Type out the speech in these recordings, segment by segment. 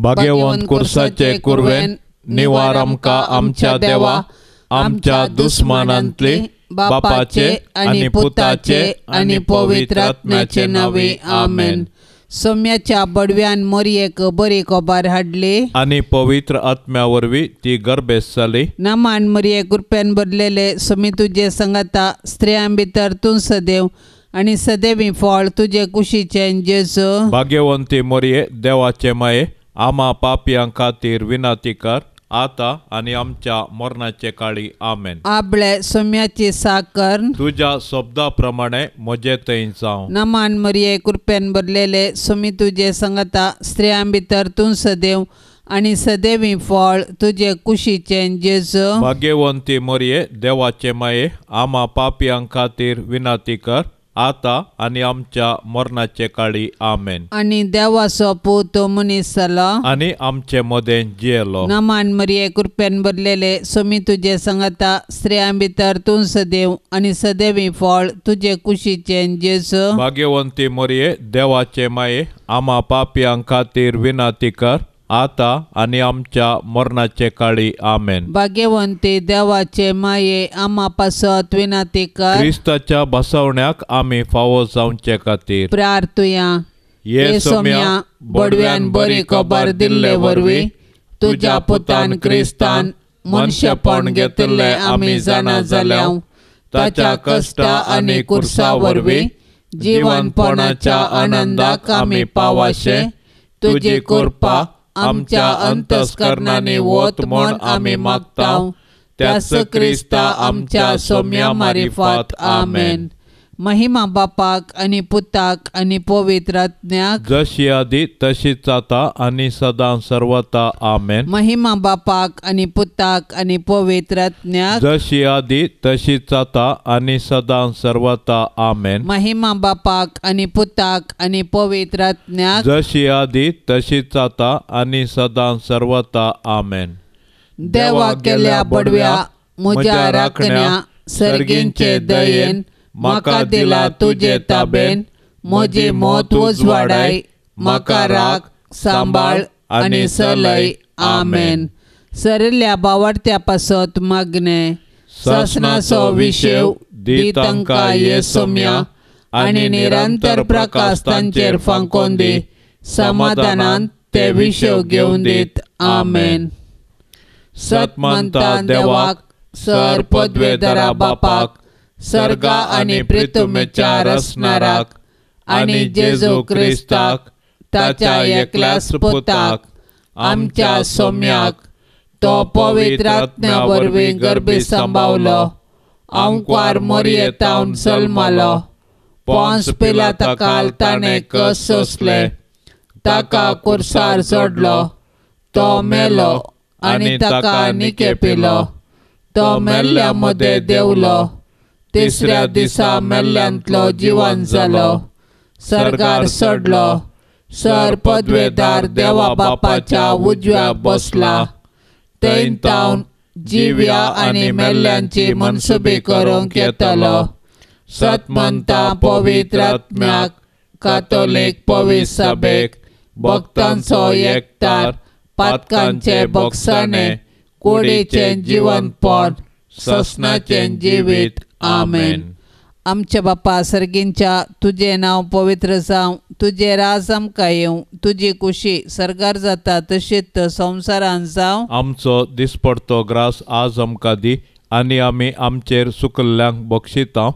भाग्यवंत कुर्साचे कुरवेन निवार आमकां आमच्या देवा आमच्या दुस्मानांतले बापाचे आनी पुताचे आनी पवित्र आत्म्याचे नांवे आमेन. सोम्याच्या बडव्यान मोरयेक बरी खबर हाडली आनी पवित्र आत्म्या वरवीं ती गर्भेस्त जाली. नमान मोरये कृपेन भरलेले सोमी तुजे संगता स्त्रियां भितर तूं सदैव आनी सदैवी फळ तुजे कुशीचें जेजू. भाग्यवंती मोरये देवाचे माये आमा पापयां खातीर विनंती कर आता आनी आमच्या मरणाचे काळी आमेन. आपले सोम्याची साकर तुज्या शब्दा प्रमाणे म्हजे थंय जावं. नमान मरिये कृपेन भरलेले सोमी तुजे संगता स्त्रियां भितर तूं सदैव आनी सदैवी फळ तुजे कुशीचें जेजू. भाग्यवंती मरिये देवाचे माये आमा पापयां खातीर विनंती कर आता आनी आमच्या मरणाचे काळी आमेन. आनी देवाचो पूत मनीस जालो आनी आमचे मदें जियेलो. नमान मरिये कृपेन भरलेले सोमी तुजे संगता स्त्रियां भितर तूं सदैव आनी सदैवी फळ तुजे कुशीचें जेजू. भाग्यवंती मरिये देवाचे माये आमा पापयां खातीर विनंती कर आता आनी आमच्या मरणाचे काळी आमेन. भाग्यवंती देवाचे माये आमा पासत विनंती कर. क्रिस्ताच्या बसवण्याक आमी फावो जावचे खातीर प्रार्थुया. ये सोम्या बडव्यान बरी खबर दिल्ले वरवीं तुज्या पुतान क्रिस्तान मनशेपण घेतिल्लें आमी जाणा जाल्या. ताच्या कश्टा आनी कुर्सा वरवीं जिवनपणाच्या आनंदाक आमी पावाशे तुजी कृपा आमच्या अंतस्करणांनी वत म्हण आमी मागता. त्याच क्रिस्ता आमच्या सोम्या मारिफात आमेन. महिमा बापाक आनी पुताक आनी पवित्र आत्म्याक जशी आदी तशीच आता आनी सदां सर्वता आमेन. महिमा बापाक आनी पुताक आनी पवित्र आत्म्याक जशी आदी तशीच आता आनी सदां सर्वता आमेन. महिमा बापाक आनी पुताक आनी पवित्र आत्म्याक जशी आदी तशीच आता आनी सदां सर्वता आमेन. देवा केल्या बडव्या म्हज्या राखण्या सर्गींचे दयेन म्हाका दिला तुजे ताबेन म्हजी मौत उजवाडाय म्हाका राख सांबाळ आनी सलय आमेन. सरिल्ल्या बावडत्या पासत मागणे सासणाचो विशेव दी तांकां ये सोम्या आनी निरंतर प्रकाश तांचेर फांकोन दी समाधानान ते विशेव घेवन दीत आमेन. सतमंता देवाक सर पदवेधरा बापाक सर्गा आनी प्रितुमेच्या रसणाराक आनी जेजू क्रिस्ताक ताच्या एकल्याच पुताक आमच्या सोम्याक तो पवित्र आत्म्या वरवीं गर्भी सांबावलो आंकवार मोरयेतावन जल्मालो पोंस पिलाता ताणें कस सोंसले ताका कुर्सार जोडलो तो मेलो आनी ताका निके पिलो तो मेल्ल्या मदें देंवलो तिसऱ्या दिसा मेल्ल्यांतलो जिवन जालो सर्गार चडलो सर पदवेदार देवा बापाच्या उजव्या बसला थंय तावन जिव्या आनी मेल्ल्यांची मनसुबी करूंक येतलो. सतमंता पवित्र आत्म्याक कातोलीक पवित्र सभेक भक्तांचो एकतार पातकांचे बक्षाणे कुडीचें जिवनपण ससनाचें जिवीत आमेन. आमच्या बापा सर्गींच्या तुजें नांव पवित्र जावं तुजें राज आमकां येवं तुजी कुशी सर्गार जाता तशीच संवसारांत जावं. आमचो दिसपडतो ग्रास आज आमकां दी आनी आमी आमचेर सुकल्ल्यांक बक्षिता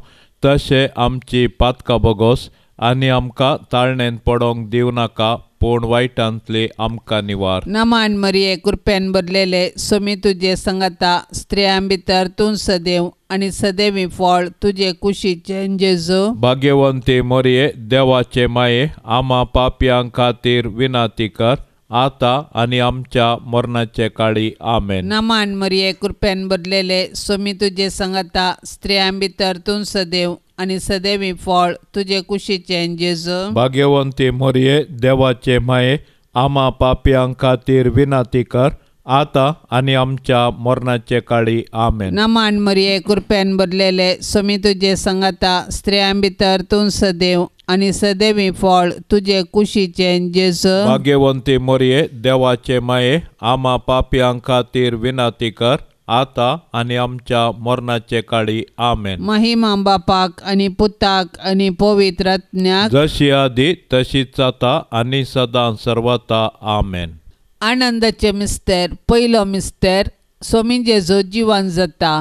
तशें आमची पातकां बोगोस आनी आमकां ताळणेन पडोंक दिवं नाका पूण वायटांतली आमकां निवार. नमान मरिये कृपेन भरलेले सोमी तुजे संगता स्त्रियां भितर तूं सदैव आनी सदैवी फळ तुजे कुशीचें जेजू. भाग्यवंती मरिये देवाचे माये आमा पापयां खातीर विनंती कर आता आनी आमच्या मरणाचे काळी आमेन. नमान मरिये कृपेन भरलेले सोमी तुजे संगता स्त्रियां भितर तूं सदैव आनी सदैवी फळ तुजे कुशीचें जेजू. भाग्यवंती मरिये देवाचे माये आमा पापयां खातीर विनंती कर आता आनी आमच्या मरणाचे काळी आमेन. नमान मरिये कृपेन भरलेले सोमी तुजे संगता स्त्रियां भितर तूं सदैव आनी सदैवी फळ तुजे कुशीचें जेजू. भाग्यवंती मरिये, देवाचे माये, आमा पापयां खातीर विनंती कर, आतां आनी आमच्या मरणाचे काळी. आमेन. महिमा बापाक आनी पुताक आनी पवित्र आत्म्याक, जशी आदी तशीच आतां आनी सदां सर्वता. आमेन. आनंदाचे मिस्तेर. पयलो मिस्तेर, सोमी जेजू जिवन जाता.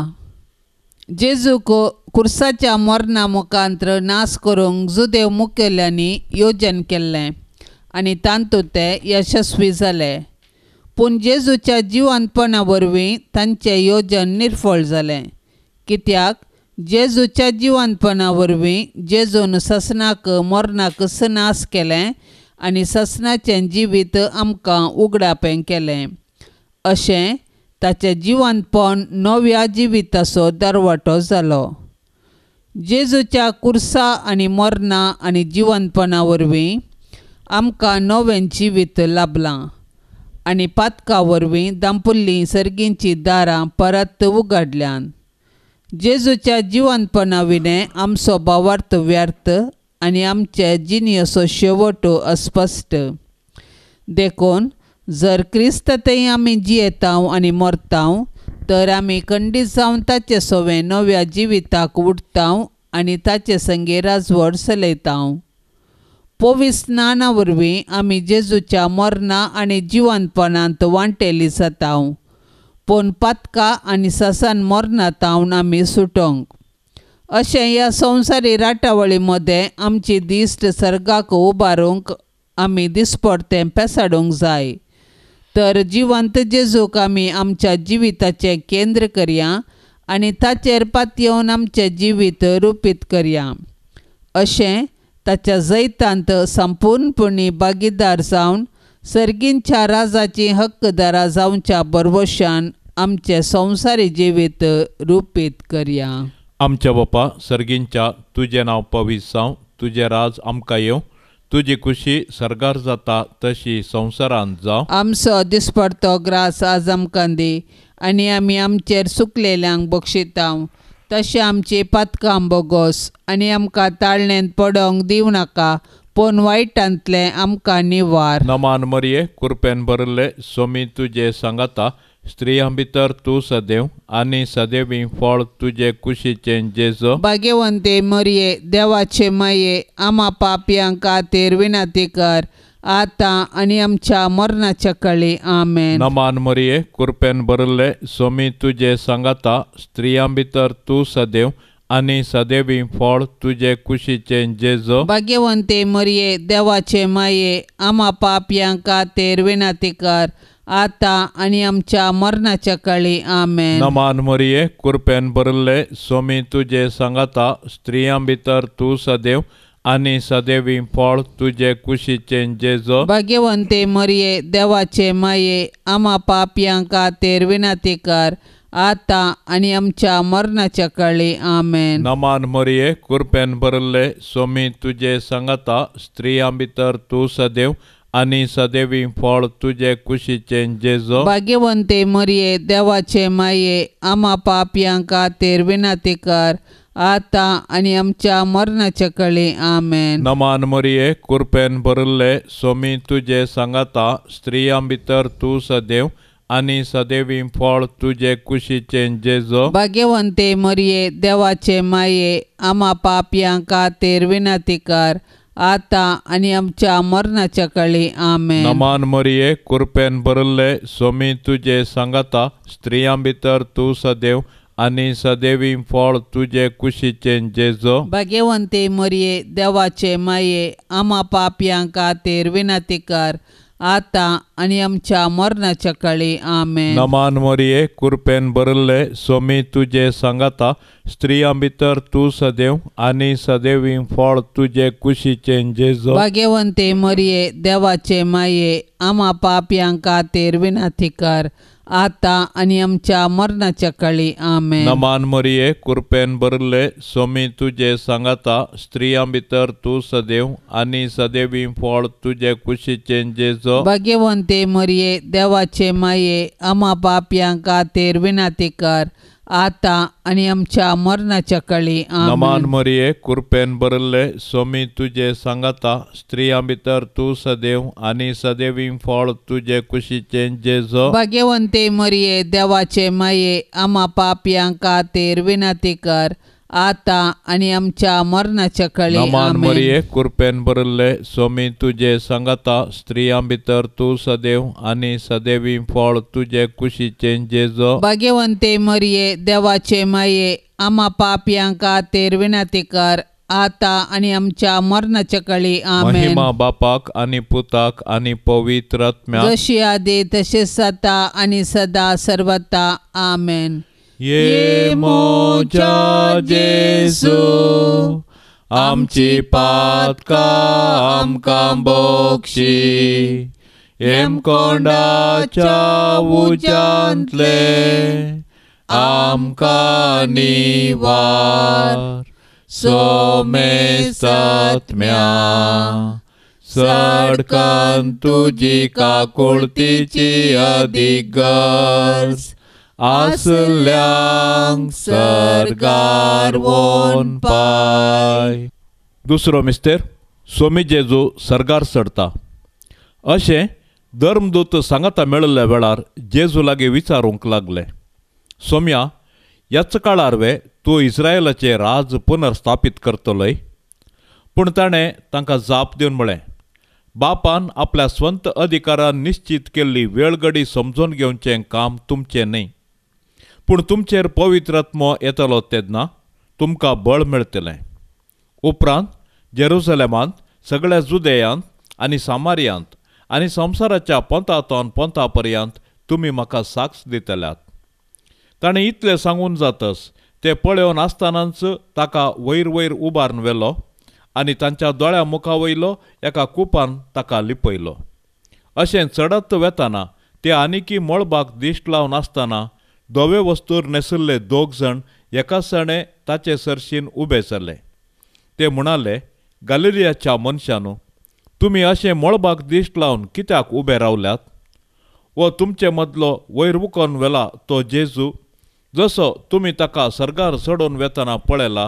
जेजूक कुर्साच्या मरणा मुखांत्र नाश करूंक जुदेव मुखेल्यांनी योजन केल्लें आनी तातूंत ते यशस्वी जाले. पूण जेजूच्या जिवनपणा वरवीं तांचें योजन निर्फळ जालें, कित्याक जेजूच्या जिवनपणा वरवीं जेजून ससनाक मरणाक नाश केलें आनी ससनाचें जिवीत आमकां उगडापें केलें. अशें ताचें जिवनपण नव्या जिविताचो दरवाटो जालो. जेजूच्या कुर्सा आनी मरणा आनी जिवनपणा वरवीं आमकां नवें जिवीत लाभलां आनी पातका वरवीं दांपुल्लीं सर्गींचीं दारां परत उगडल्यान. जेजूच्या जिवनपणा विणें आमचो भावार्थ व्यर्थ आनी आमचे जिणेचो शेवट अस्पश्ट. देखून जर क्रिस्त थंय आमी जियेतांव आनी मरतांव तर आमी खंडीत जावन ताचे सवें नव्या जिविताक उठतांव आनी ताचे संगे राजवट चलयतांव. पवित्र स्नाना वरवीं आमी जेजूच्या मरणा आनी जिवनपणांत वांटेली जातांव, पूण पातका आनी ससान मरणा तावन आमी सुटोंक. अशें ह्या संवसारी राटावळी मदें आमची दिश्ट सर्गाक उबारूंक आमी दिसपडतें पेसाडूंक जाय. तर जिवंत जेजूक आमी आमच्या जिविताचें केंद्र करया आनी ताचेर पातयेवन आमचें जिवीत रुपीत करया. अशें ताच्या जैतांत संपूर्णपणी भागीदार जावन सर्गींच्या राजाची हक्कदारा जावच्या भरवशान आमचें संवसारी जिवीत रुपीत करया. आमच्या बापा सर्गींच्या, तुजें नांव पवित्र जावं, तुजें राज आमकां येवं, तुजी खुशी सर्गार जाता तशी संवसारांत जावं. आमचो दिसपडतो ग्रास आज आमकां दी आनी आमी आमचेर सुकलेल्यांक बक्षितांव तशें आमची पातकां बोगोस आनी आमकां ताळणेंत पडोंक दिवं नाका, पूण वायटांतलें आमकां निवार. नमान मरिये, कुरपेन भरिल्ले, सोमी तुजे सांगाता, स्त्रियां भितर तूं सदैव आनी सदैवी फळ तुजे कुशीचें जेजू. भाग्यवंते मरिये, देवाचे माये, आमा पापयां खातीर विनंती कर, आतां आनी आमच्या मरणाच्या काळी. आमेन. नमान मरिये, कुरपेन भरिल्ले, सोमी तुजे सांगाता, स्त्रियां भितर तूं सदैव आनी सदैवी फळ तुजे कुशीचें जेजू. भाग्यवंते मरिये, देवाचे माये, आमा पापयां खातीर विनंती कर, आतां आनी आमच्या मरणाच्या काळी. आमेन. नमान मरिये, कुरपेन भरिल्ले, सोमी तुजे सांगाता, स्त्रियां भितर तूं सदैव आनी सदैवी फळ तुजे कुशीचें जेजू. भाग्यवंते मरिये, देवाचे माये, आमा पापयां खातीर विनंती कर, आतां आनी आमच्या मरणाच्या काळी. आमेन. नमान मरिये, कुरपेन भरिल्ले, सोमी तुजे सांगाता, स्त्रियां भितर तूं सदैव आनी सदैवी फळ तुजे कुशीचें जेजू. भाग्यवंते मरिये, देवाचे माये, आमा पापयां खातीर विनंती कर, आतां आनी आमच्या मरणाच्या काळी. आमेन. नमान मरिये, कुरपेन भरिल्ले, सोमी तुजे सांगाता, स्त्रियां भितर तूं सदैव आनी सदैवी फळ तुजे कुशीचें जेजू. भाग्यवंते मरिये, देवाचे माये, आमा पापयां खातीर विनंती कर, आतां आनी आमच्या मरणाच्या काळी. आमेन. नमान मरिये, कुरपेन भरिल्ले, सोमी तुजे सांगाता, स्त्रियां भितर तूं सदैव आनी सदैवी फळ तुजे कुशीचें जेजू. भाग्यवंते मरिये, देवाचे माये, आमा पापयां खातीर विनंती कर, आतां आनी आमच्या मरणाच्या काळी. आमेन. नमान मरिये, कुरपेन भरिल्ले, सोमी तुजे सांगाता, स्त्रियां भितर तूं सदैव आनी सदैवी फळ तुजे कुशीचें जेजू. भाग्यवंते मरिये, देवाचे माये, आमा पापयां खातीर विनंती कर, आतां आनी आमच्या मरणाच्या काळी. आमेन. नमान मरिये, कुरपेन भरिल्ले, सोमी तुजे सांगाता, स्त्रियां भितर तूं सदैव आनी सदैवी फळ तुजे कुशीचें जेजू. भाग्यवंते मरिये, देवाचे माये, आमा पापयां खातीर विनंती कर, आतां आनी आमच्या मरणाच्या काळी. नमान मरिये, कृपेन भरिल्ले, स्वामी तुजे सांगाता, स्त्रियां भितर तूं सदैव आनी सदैवी फळ तुजे कुशीचें जेजू. भाग्यवंते मरिये, देवाचे माये, आमा पापयां खातीर विनंती कर, आतां आनी आमच्या मरणाच्या काळी. नमान मरिये, कृपेन भरिल्ले, स्वामी तुजे सांगाता, स्त्रियां भितर तूं सदैव आनी सदैवी फळ तुजे कुशीचें जेजू. भाग्यवंते मरिये, देवाचे माये, आमा पापयां खातीर विनंती कर, आतां आनी आमच्या मरणाच्या काळी. आमेन. महिमा बापाक आनी पुताक आनी पवित्र आत्म्याक, जशी आदी तशेंच आतां आनी सदा सर्वता. आमेन. ये मोजा जेजू, आमची पातकां आमकां बक्षी, हेमकोंडाच्या उज्यांतले आमकां निवार, सोमेसात्म्या सडकन तुजी काकुळतीची अदीक गरज आसल्यांक सर्गार वोन पाय. दुसरो मिस्तेर, स्वामी जेजू सर्गार चडता. अशें धर्मदूत सांगाता मेळिल्ल्या वेळार जेजू लागीं विचारूंक लागले, सोम्या, ह्याच काळार वे तूं इस्रायलाचें राज पुनर्स्थापीत करतलोय? पूण ताणें तांकां जाप दिवन म्हळें, बापान आपल्या स्वंत अधिकारान निश्चीत केल्ली वेळगडी समजून घेवचें काम तुमचें न्हय, पूण तुमचेर पवित्र आत्मो येतलो तेन्ना तुमकां बळ मेळटलें. उपरांत जेरुसलेमांत, सगळ्या जुदेयांत आनी सामारियांत आनी संवसाराच्या पोंतांतल्यान पोंता पर्यंत तुमी म्हाका साक्ष दितल्यात. ताणें इतलें सांगून जातच ते पळोवन आसतनाच ताका वयर वयर उबारून व्हेलो आनी तांच्या दोळ्या मुखा वयलो एका कुपान ताका लिपयलो. अशें चडत वेताना ते आनिकी मळबाक दिश्ट लावन आसतना धवे वस्तूर न्हेसिल्ले दोग जाण एकासाणे ताचे सरशीन उबे जाले. ते म्हणाले, गालिलियाच्या मनशानू, तुमी अशें मळबाक दिश्ट लावन कित्याक उबे रावल्यात? वो तुमचे मदलो वयर उकोन व्हेला तो जेजू, जसो तुमी ताका सर्गार चडोवन वेतना पळयला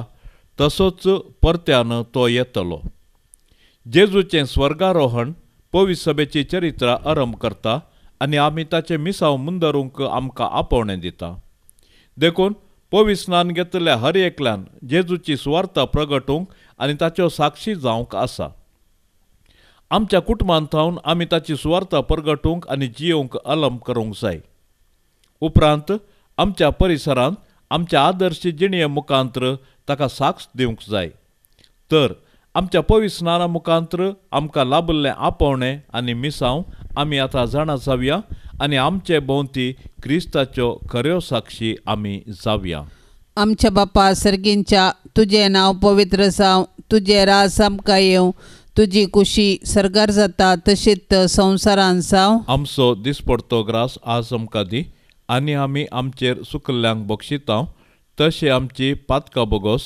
तसोच परत्यान तो येतलो. जेजूचें स्वर्गारोहण पवित्र सभेची चरित्र आरंभ करता आनी आमी ताचें मिसांव मुंदरूंक आमकां आपोवणें दिता. देखून पवित्र स्नान घेतल्या हर एकल्यान जेजूची सुवार्ता प्रगटूंक आनी ताच्यो साक्षी जावंक आसा. आमच्या कुटुंबांत थावन आमी ताची सुवार्ता परगटूंक आनी जियोवंक अलंब करूंक जाय. उपरांत आमच्या परिसरांत आमच्या आदर्श जिणये मुखांत्र ताका साक्ष दिवंक जाय. तर आमच्या पवित्र स्नाना मुखांत्र आमकां लाभिल्लें आपोवणें आनी मिसांव आमी आतां जाणा जावया आनी आमचे भोंवती क्रिस्ताच्यो खऱ्यो साक्षी आमी जावया. आमच्या बापा सर्गींच्या, तुजें नांव पवित्र जावं, तुजें राज आमकां येवं, तुजी कुशी सर्गार जाता तशीच संवसारान जावं. आमचो दिसपडतो ग्रास आज आमकां दी आनी आमी आमचेर सुकल्ल्यांक बक्षितांव तशें आमची पातकां बोगोस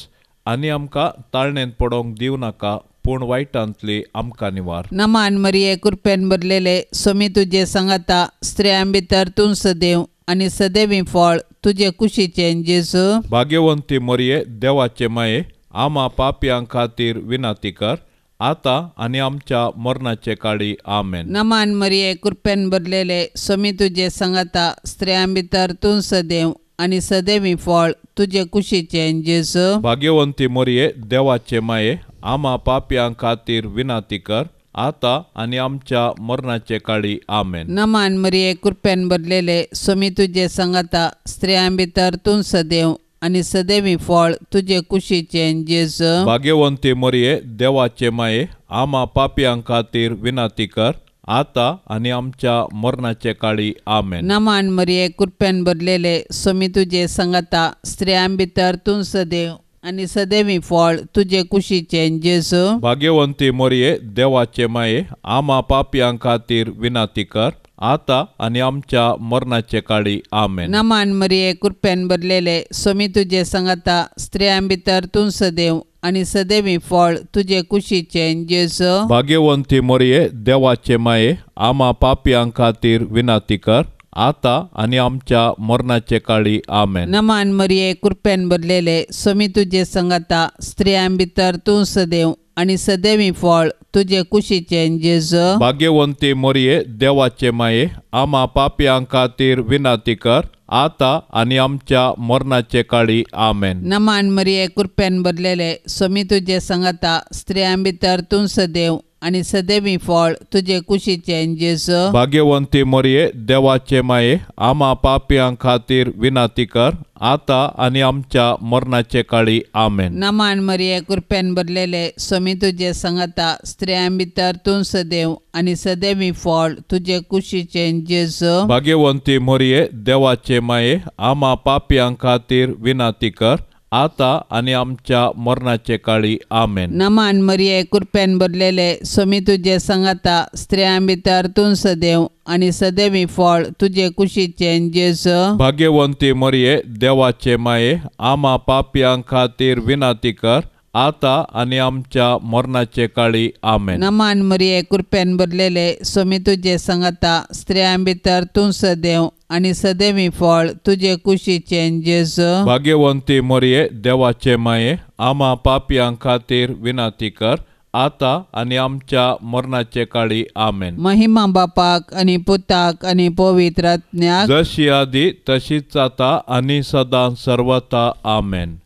आनी आमकां ताळणेंत पडोवंक दिवं नाका, पूण वायटांतली आमकां निवार. नमान मरिये, कृपेन भरलेले, स्वामी तुजे सांगाता, स्त्रियां भितर तूं सदैव आनी सदैवी फळ तुजे कुशीचें जेजू. भाग्यवंती मरिये, देवाचे माये, आमा पापयां खातीर विनंती कर, आतां आनी आमच्या मरणाचे काळी. आमेन. नमान मरिये, कृपेन भरलेले, स्वामी तुजे सांगाता, स्त्रियां भितर तूं सदैव आनी सदैवी फळ तुजे कुशीचें जेजू. भाग्यवंती मरिये, देवाचे माये, आमा पापयां खातीर विनंती कर, आतां आनी आमच्या मरणाचे काळी. आमेन. नमान मरिये, कृपेन भरलेले, स्वामी तुजे सांगाता, स्त्रियां भितर तूं सदैव आनी सदैवी फळ तुजे कुशीचें जेजू. भाग्यवंती मरिये, देवाचे माये, आमा पापयां खातीर विनंती कर, आतां आनी आमच्या मरणाचे काळी. आमेन. नमान मरिये, कृपेन भरलेले, स्वामी तुजे सांगाता, स्त्रियां भितर तूं सदैव आनी सदैवी फळ तुजे कुशीचें जेजू. भाग्यवंती मरिये, देवाचे माये, आमा पापयां खातीर विनंती कर, आतां आनी आमच्या मरणाचे काळी. आमेन. नमान मरिये, कृपेन भरलेले, स्वामी तुजे सांगाता, स्त्रियां भितर तूं सदैव आनी सदैवी फळ तुजे कुशीचें जेजू. भाग्यवंती मरिये, देवाचे माये, आमा पापयां खातीर विनंती कर, आता आनी आमच्या मरणाचे काळी. आमेन. नमान मरिये, कृपेन भरलेले, स्वामी तुजे संगाता, स्त्रियां भितर तूं सदैव आनी सदैवी फळ तुजे कुशीचें जेजू. भाग्यवंती मरिये, देवाचे माये, आमा पापयां खातीर विनंती कर, आता आनी आमच्या मरणाचे काळी. आमेन. नमान मरिये, कृपेन भरलेले, स्वामी तुजे संगाता, स्त्रियां भितर तूं सदैव आनी सदैवी फळ तुजे कुशीचें जेजू. भाग्यवंती मरिये, देवाचे माये, आमा पापयां खातीर विनंती कर, आता आनी आमच्या मरणाचे काळी. आमेन. नमान मरिये, कृपेन भरलेले, स्वामी तुजे संगाता, स्त्रियां भितर तूं सदैव आनी सदैवी फळ तुजे कुशीचें जेजू. भाग्यवंती मरिये, देवाचे माये, आमा पापयां खातीर विनंती कर, आता आनी आमच्या मरणाचे काळी. आमेन. नमान मरिये, कृपेन भरलेले, स्वामी तुजे संगाता, स्त्रियां भितर तूं सदैव आनी सदैवी फळ तुजे कुशीचें जेजू. भाग्यवंती मरिये, देवाचे माये, आमा पापयां खातीर विनंती कर, आता आनी आमच्या मरणाचे काळी. आमेन. नमान मरिये, कृपेन भरलेले, स्वामी तुजे संगाता, स्त्रियां भितर तूं सदैव आनी सदैवी फळ तुजे कुशीचें जेजू. भाग्यवंती मरिये, देवाचे माये, आमा पापयां खातीर विनंती कर, आता आनी आमच्या मरणाचे काळी. आमेन. महिमा बापाक आनी पुताक आनी पवित्र आत्म्याक, जशी आदी तशीच आता आनी सदां सर्वता. आमेन.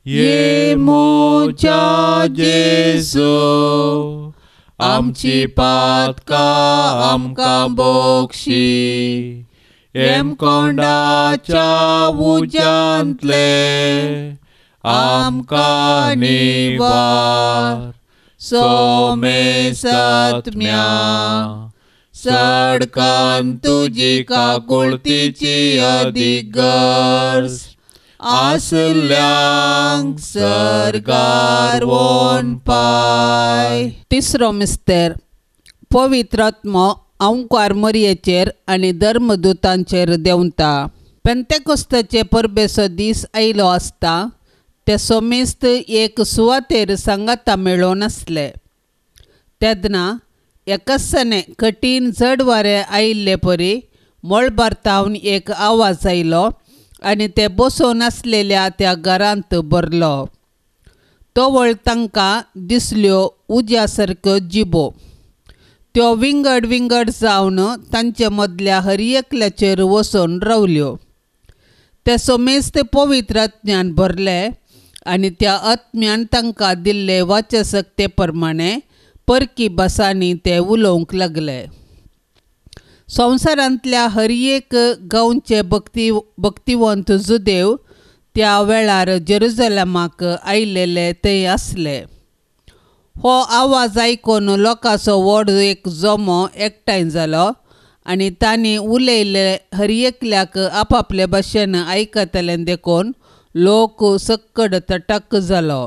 ये म्हज्या जेजू, आमची पातकां आमकां बक्षी, हेमकोंडाच्या उज्यांतले आमकां निवार, सोमेसत्म्या सडकान तुजी काकुळतीची अदीक गरज आसल्यांक सर्गार वोन पाय. तिसरो मिस्तेर, पवित्र आत्मो अंकार मरियेचेर आनी धर्मदूतांचेर देंवता. पेंतेकोस्ताचे परबेचो दीस आयलो आसता ते सोमेस्त एक सुवातेर सांगाता मेळोवन आसले. तेन्ना एकासने कठीण जड वारें आयिल्ले परी मळबार तावन एक आवाज आयलो आनी ते बसोवन आसलेल्या त्या घरांत भरलो. तवळ तांकां दिसल्यो उज्या सारक्यो जिबो, त्यो विंगड विंगड जावन तांचे मदल्या हर एकल्याचेर वचून रावल्यो. ते सोमेस्त पवित्र आत्म्यान भरले आनी त्या आत्म्यान तांकां दिल्ले वाचसक्ते प्रमाणे परकी भासांनी ते उलोवंक लागले. संवसारांतल्या हर एक गांवचे भक्तिवंत जुदेव त्या वेळार जेरुजलमाक आयिल्ले थंय आसले. हो आवाज आयकून लोकांचो व्हड एक जमो एकठांय जालो आनी तांणी उलयल्ले हर एकल्याक आपापले भाशेन आयकतले देखून लोक सक्कड तटक जालो.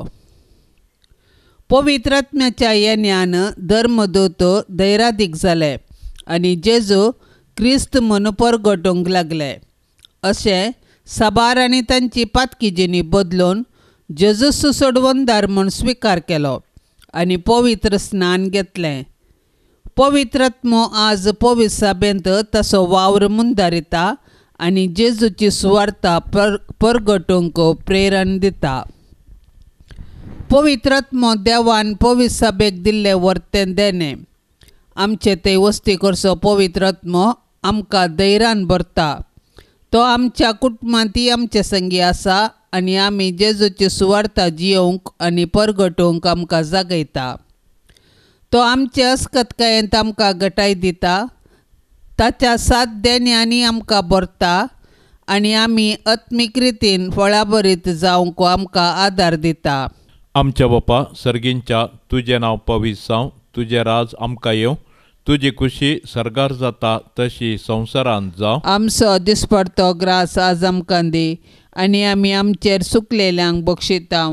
पवित्र आत्म्याच्या येण्यान धर्मदूत धैरादीक जाले आनी जेजू क्रिस्त म्हूण परगटूंक लागले. अशें साबार आनी तांची पातकी बदलून जेजूस सोडवणदार म्हूण स्विकार केलो आनी पवित्र स्नान घेतलें. पवित्र आत्मो आज पवित्र सभेंत तसो वावर मुंदारिता आनी जेजूची सुवार्ता परगटूंक प्रेरण दिता. पवित्र आत्मो देवान पवित्र सभेक दिल्ले वर्तें देणें. आमचे ते वस्ती करचो पवित्र आत्मो आमकां धैर्यान भरता. तो आमच्या कुटुंबांतय आमचे संगी आसा आनी आमी जेजूची सुवार्ता जियोवंक आनी परगटूंक आमकां जागयता. तो आमचे अस्कतकायेंत आमकां गटाय दिता. ताच्या सात देण्यांनी आमकां भरता आनी आमी आत्मीक रितीन फळाभरीत जावंक आमकां आदार दिता. आमच्या बापा सर्गींच्या, तुजें नांव पवित्र जावं, तुजें राज आमकां येवं, तुजी खुशी सर्गार जाता तशी संवसारांत जावं. आमचो दिसपडतो ग्रास आज आमकां दी आनी आमी आमचेर सुकलेल्यांक बक्षिता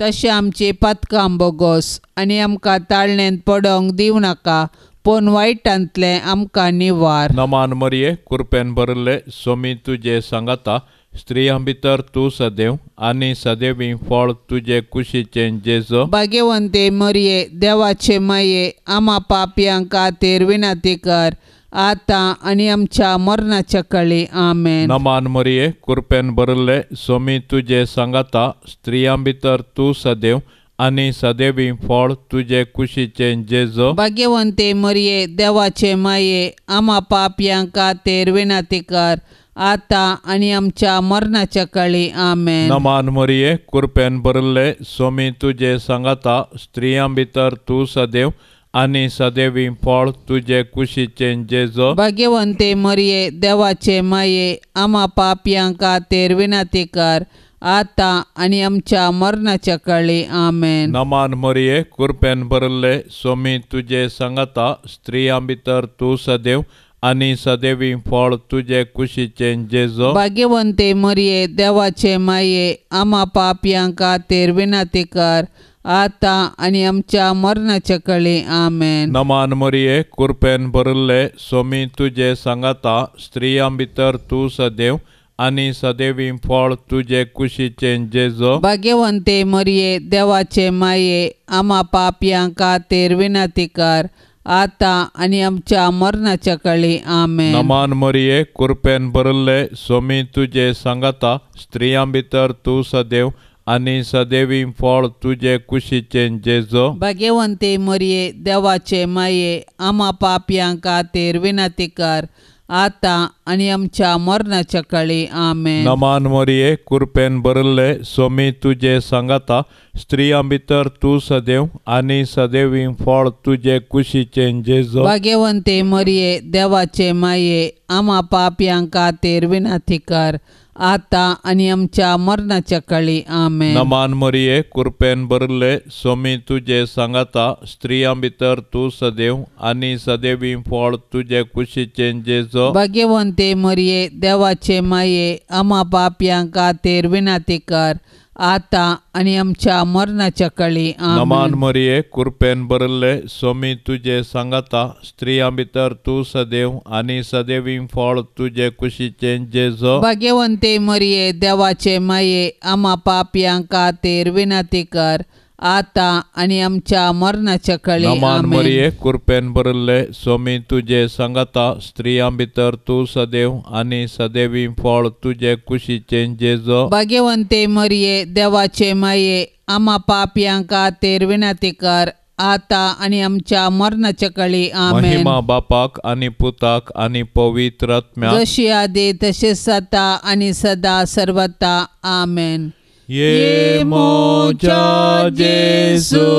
तशें आमची पातकां बोगोस आनी आमकां ताळणेंत पडोंक दिवं नाका पूण वायटांतलें आमकां निवार. नमान मरिये, कृपेन भरिल्ले, स्वामी तुजे सांगाता, स्त्रियां भितर तूं सदैव आनी सदैवी फळ तुजे कुशीचें जेजू. भाग्यवंते मरिये, देवाचे माये, आमा पापयां खातीर विनंती कर आतां आनी आमच्या मरणाच्या काळी. आमेन. नमान मरिये, कृपेन भरिल्ले, स्वामी तुजे सांगाता, स्त्रियां भितर तूं सदैव आनी सदैवी फळ तुजे कुशीचें जेजू. भाग्यवंते मरिये, देवाचे माये, आमा पापयां खातीर विनंती कर, आतां आनी आमच्या मरणाच्या काळी. आमेन. नमान मरिये, कृपेन भरिल्ले, स्वामी तुजे सांगाता, स्त्रियां भितर तूं सदैव आनी सदैवी फळ तुजे कुशीचें जेजू. भाग्यवंते मरिये, देवाचे माये, आमा पापयां खातीर विनंती कर, आतां आनी आमच्या मरणाच्या काळी. आमेन. नमान मरिये, कृपेन भरिल्ले, स्वामी तुजे सांगाता, स्त्रियां भितर तूं सदैव आनी सदैवी फळ तुजे कुशीचें जेजू. भाग्यवंते मरिये, देवाचे माये, आमा पापयां खातीर विनंती कर, आतां आनी आमच्या मरणाच्या काळी. आमेन. नमान मरिये, कृपेन भरिल्ले, स्वामी तुजे सांगाता, स्त्रियां भितर तूं सदैव आनी सदैवी फळ तुजे कुशीचें जेजू. भाग्यवंते मरिये, देवाचे माये, आमा पापयां खातीर विनंती कर, आतां आनी आमच्या मरणाच्या काळी. आमेन. नमान मरिये, कृपेन भरिल्ले, स्वामी तुजे सांगाता, स्त्रियां भितर तूं सदैव आनी सदैवी फळ तुजे कुशीचें जेजू. भाग्यवंते मरिये, देवाचे माये, आमा पापयां खातीर विनंती कर, आतां आनी आमच्या मरणाच्या काळी. आमेन. नमान मरिये, कृपेन भरिल्ले, स्वामी तुजे सांगाता, स्त्रियां भितर तूं सदैव आनी सदैवी फळ तुजे कुशीचें जेजू. भाग्यवंते मरिये, देवाचे माये, आमा पापयां खातीर विनंती कर, आतां आनी आमच्या मरणाच्या काळी. आमेन. नमान मरिये, कृपेन भरिल्ले, स्वामी तुजे सांगाता, स्त्रियां भितर तूं सदैव आनी सदैवी फळ तुजे कुशीचें जेजू. भाग्यवंते मरिये, देवाचे माये, आमा पापयां खातीर विनंती कर, आतां आनी आमच्या मरणाच्या काळी. नमान आमेन. मरिये, कृपेन भरिल्ले, स्वामी तुजे सांगाता, स्त्रियां भितर तूं सदैव आनी सदैवी फळ तुजे कुशीचें जेजू. भाग्यवंते मरिये, देवाचे माये, आमा पापयां खातीर विनंती कर, आतां आनी आमच्या मरणाच्या काळी. नमान आमेन. मरिये, कृपेन भरिल्ले, स्वामी तुजे सांगाता, स्त्रियां भितर तूं सदैव आनी सदैवी फळ तुजे कुशीचें जेजू. भाग्यवंते मरिये, देवाचे माये, आमा पापयां खातीर विनंती कर, आतां आनी आमच्या मरणाच्या काळी. आमेन. महिमा बापाक आनी पुताक आनी पवित्र आत्म्याक, जशी आदी तशें आतां आनी सदा सर्वता. आमेन. ये मोजा जेजू,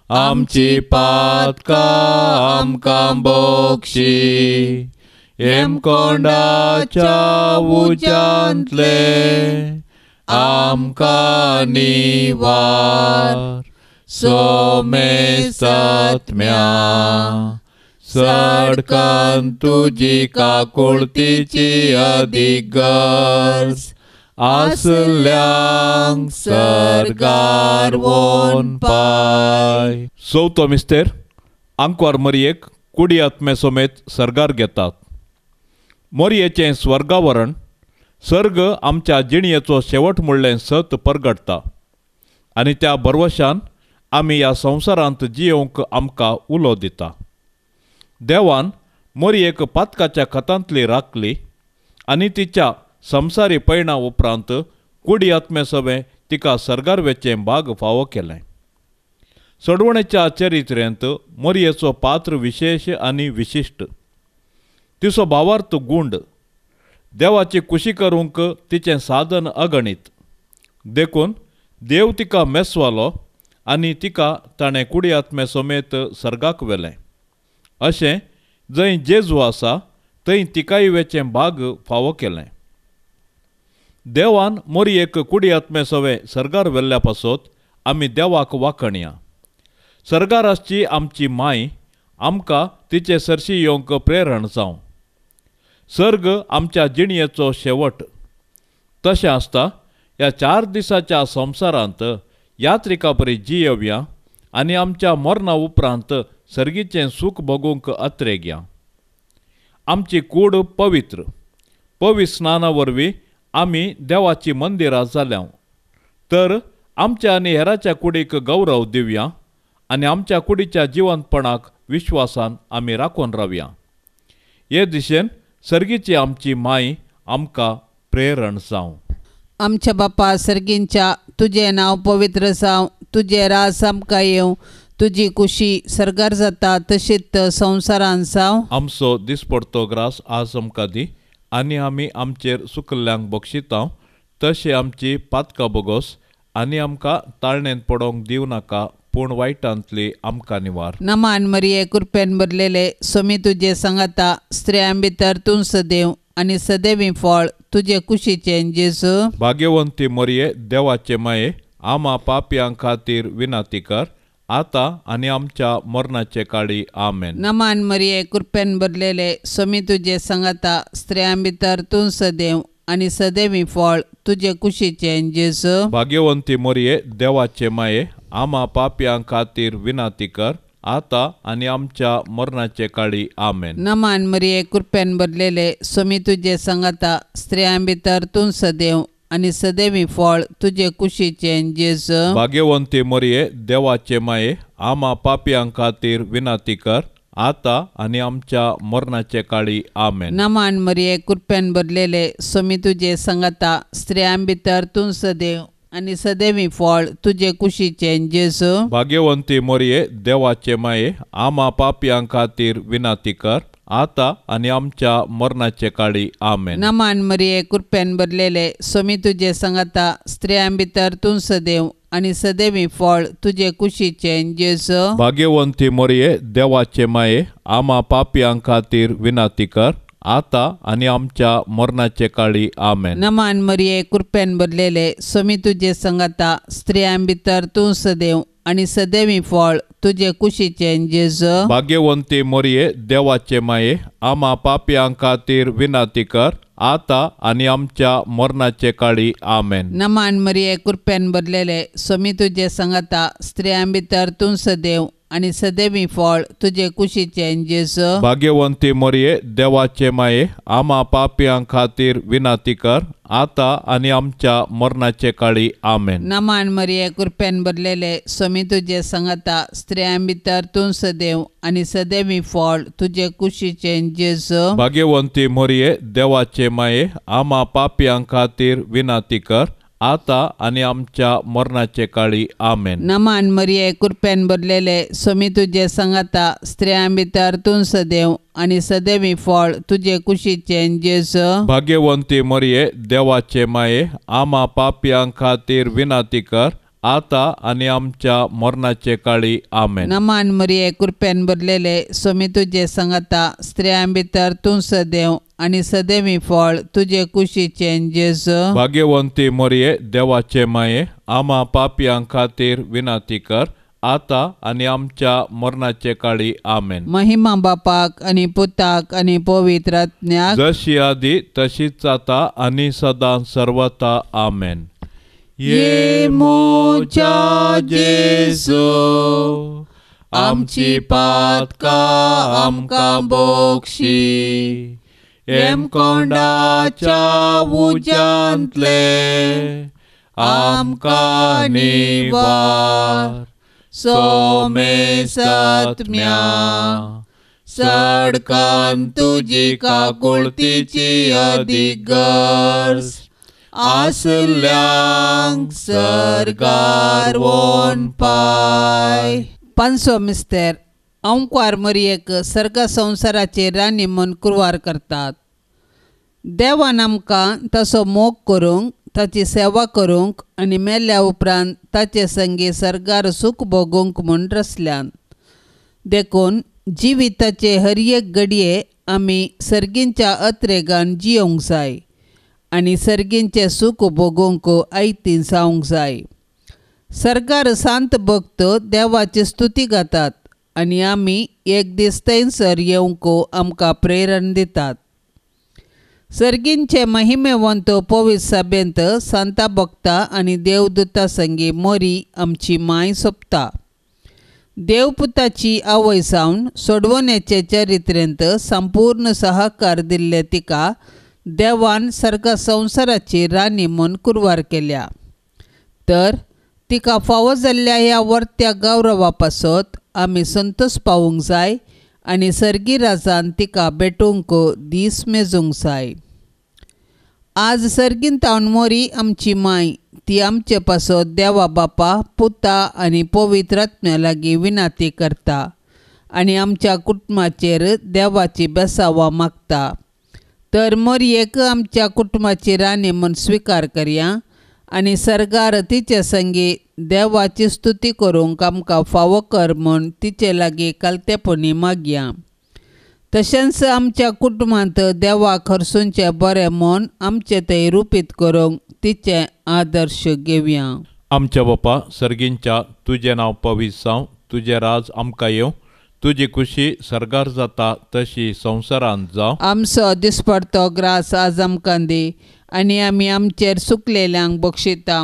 आमची पातकां आमकां बक्षी, हेमकोंडाच्या उज्यांतले आमकां निवार, सोमेसात्म्या सडकन तुजी काकुळतीची अदीक गरज आसल्यांक सर्गार वोन पाय. चवथो मिस्तेर, आंकवार मरियेक कुडी आत्मे समेत सर्गार घेतात. मोरयेचें स्वर्गावरण सर्ग आमच्या जिणयेचो शेवट म्हणलें सत परगटता आनी त्या भरवशान आमी ह्या संवसारांत जियोवंक आमकां उलो दिता. देवान मोरयेक पातकाच्या खतांतली राखली आनी तिच्या संवसारी पयणा उपरांत कुडी आत्मे सवें तिका सर्गार वेचें भाग फावो केलें. सडवणेच्या चरित्रेंत मोरयेचो पात्र विशेश आनी विशिश्ट. तिचो भावार्थ गुंड, देवाची कुशी करूंक तिचें साधन अगणीत, देखून देव तिका मेसवालो आनी तिका ताणें कुडी आत्मे समेत सर्गाक व्हेलें. अशें जंय जेजू आसा थंय तिकाय वेचें भाग फावो केलें. देवान मोरयेक कुडी आत्मे सवें सर्गार व्हेल्ल्या पासत आमी देवाक वाखणया. सर्गार आसची आमची माय आमकां तिचे सरशी येवंक प्रेरण जावं. सर्ग आमच्या जिणयेचो शेवट. तशें आसता ह्या 4 दिसाच्या संवसारांत यात्रिका परी जियेवया आनी आमच्या मरणा उपरांत सर्गीचें सूख भोगूंक अत्रेगया. आमची कूड पवित्र, पवित्र स्नाना वरवीं आमी देवाची मंदिरां जाल्या, तर आमच्या आनी हेराच्या कुडीक गौरव दिवया आनी आमच्या कुडीच्या जिवंतपणाक विश्वासान आमी राखून रावया. हे दिशेन सर्गीची आमची माय आमकां प्रेरण जावं. आमच्या बापा सर्गींच्या, तुजें नांव पवित्र जावं, तुजें राज आमकां येवं, तुजी कुशी सर्गार जाता तशीच संवसारान जावं. आमचो दिसपडतो ग्रास आज आमकां दी आनी आमी आमचेर सुकल्ल्यांक बक्षिता तशें आमची पातकां बोगोस आनी आमकां ताळणेंत पडोवंक दिवं नाका, पूण वायटांतली आमकां निवार. नमान मरिये, कृपेन भरलेले, स्वामी तुजे सांगाता, स्त्रियां भितर तूं सदैव आनी सदैवी फळ तुजे कुशीचें जेजू. भाग्यवंती मरिये, देवाचे माये, आमा पापयां खातीर विनंती कर, आतां आनी आमच्या मरणाचे काळी. आमेन. नमान मरिये, कृपेन भरलेले, स्वामी तुजे सांगाता, स्त्रियां भितर तूं सदैव आनी सदैवी फळ तुजे कुशीचें जेजू. भाग्यवंती मरिये, देवाचे माये, आमा पापयां खातीर विनंती कर, आतां आनी आमच्या मरणाचे काळी. आमेन. नमान मरिये, कृपेन भरलेले, स्वामी तुजे सांगाता, स्त्रियां भितर तूं सदैव आनी सदैवी फळ तुजे कुशीचें जेजू. भाग्यवंती मरिये, देवाचे माये, आमा पापयां खातीर विनंती कर, आतां आनी आमच्या मरणाचे काळी. आमेन. नमान मरिये, कृपेन भरलेले, स्वामी तुजे सांगाता, स्त्रियां भितर तूं सदैव आनी सदैवी फळ तुजे कुशीचें जेजू. भाग्यवंती मरिये, देवाचे माये, आमा पापयां खातीर विनंती कर, आतां आनी आमच्या मरणाचे काळी. आमेन. नमान मरिये, कृपेन भरलेले, स्वामी तुजे सांगाता, स्त्रियां भितर तूं सदैव आनी सदैवी फळ तुजे कुशीचें जेजू. भाग्यवंती मरिये, देवाचे माये, आमा पापयां खातीर विनंती कर, आतां आनी आमच्या मरणाचे काळी. आमेन. नमान मरिये, कृपेन भरलेले, स्वामी तुजे सांगाता, स्त्रियां भितर तूं सदैव आनी सदैवी फळ तुजे कुशीचें जेजू. भाग्यवंती मरिये, देवाचे माये, आमा पापयां खातीर विनंती कर, आतां आनी आमच्या मरणाचे काळी. आमेन. नमान मरिये, कृपेन भरलेले, स्वामी तुजे सांगाता, स्त्रियां भितर तूं सदैव आनी सदैवी फळ तुजे कुशीचें जेजू. भाग्यवंती मरिये, देवाचे माये, आमा पापयां खातीर विनंती कर, आतां आनी आमच्या मरणाचे काळी. आमेन. नमान मरिये, कृपेन भरलेले, स्वामी तुजे सांगाता, स्त्रियां भितर तूं सदैव आनी सदैवी फळ तुजे कुशीचें जेजू. भाग्यवंती मरिये, देवाचे माये, आमा पापयां खातीर विनंती कर, आतां आनी आमच्या मरणाचे काळी. आमेन. नमान मरिये, कृपेन भरलेले, स्वामी तुजे सांगाता, स्त्रियां भितर तूं सदैव आनी सदैवी फळ तुजे कुशीचें जेजू. भाग्यवंती मरिये, देवाचे माये, आमा पापयां खातीर विनंती कर, आतां आनी आमच्या मरणाचे काळी. आमेन. नमान मरिये, कृपेन भरलेले, स्वामी तुजे सांगाता, स्त्रियां भितर तूं सदैव आनी सदैवी फळ तुजे कुशीचें जेजू. भाग्यवंती मरिये, देवाचे माये, आमा पापयां खातीर विनंती कर, आतां आनी आमच्या मरणाचे काळी. आमेन. महिमा बापाक आनी पुताक आनी पवित्र आत्म्याक, जशी आदी तशीच आतां आनी सदां सर्वता. आमेन. ये मोजा जेजू, आमची पातकां आमकां बोक्षी, हेमकोंडाच्या उज्यांतले आमकां निवार, सोमेसात्म्या सडकान तुजी काकुळतीची अदीक गरज आसल्यांक सर्गार वोन पाय. पांचवो मिस्तेर. अंकवार मरियेक सर्ग संवसाराचे राणी म्हूण कुरवार करतात. देवान आमकां तसो मोग करूंक, ताची सेवा करूंक आनी मेल्ल्या उपरांत ताचे संगी सर्गार सूख भोगूंक म्हूण रचल्यान. देखून जिविताचे हर एक घडये आमी सर्गींच्या अत्रेगान जियोंक जाय आनी सर्गींचें सूख भोगूंक आयतीं जावंक जाय. सर्गार सांत भक्त देवाची स्तुती गातात आनी आमी एक दीस थंयसर येवंक आमकां प्रेरण दितात. सर्गींचे महिमेवंत पवित्र सभेंत सांता भक्ता आनी देवदूता संगी मोरी आमची माय सोंपता. देवपुताची आवय जावन सोडवण्याचे चरित्रेंत संपूर्ण सहकार दिल्ले तिका देवान सर्ग संवसाराची राणी म्हूण कुरवार केल्या. तर तिका फावो जाल्ल्या ह्या वर्त्या गौरवा पासत आमी संतोष पावूंक जाय आनी सर्गी राजान तिका भेटूंक दीस मेजूंक जाय. आज सर्गीन तावन मोरी आमची माय ती आमचे पासत देवा बापा पुता आनी पवित्र आत्म्या लागीं विनंती करता आनी आमच्या कुटुंबाचेर देवाची बेसावा मागता. तर मोरयेक आमच्या कुटुंबाची राणी म्हूण स्विकार करया आनी सर्गार तिचे संगी देवाची स्तुती करूंक आमकां फावो कर म्हूण तिचे लागीं कालतेपणी मागया. तशेंच आमच्या कुटुंबांत देवाक खरसूंचें बरें म्हूण आमचें थंय रुपीत करूंक तिचें आदर्श घेवया. आमच्या बापा सर्गींच्या तुजें नांव पवित्र जावं, तुजें राज आमकां येवं, तुजी खुशी सर्गार जाता तशी संवसारांत जावं. आमचो दिसपडतो ग्रास आज आमकां दी आनी आमी आमचेर सुकलेल्यांक बक्षिता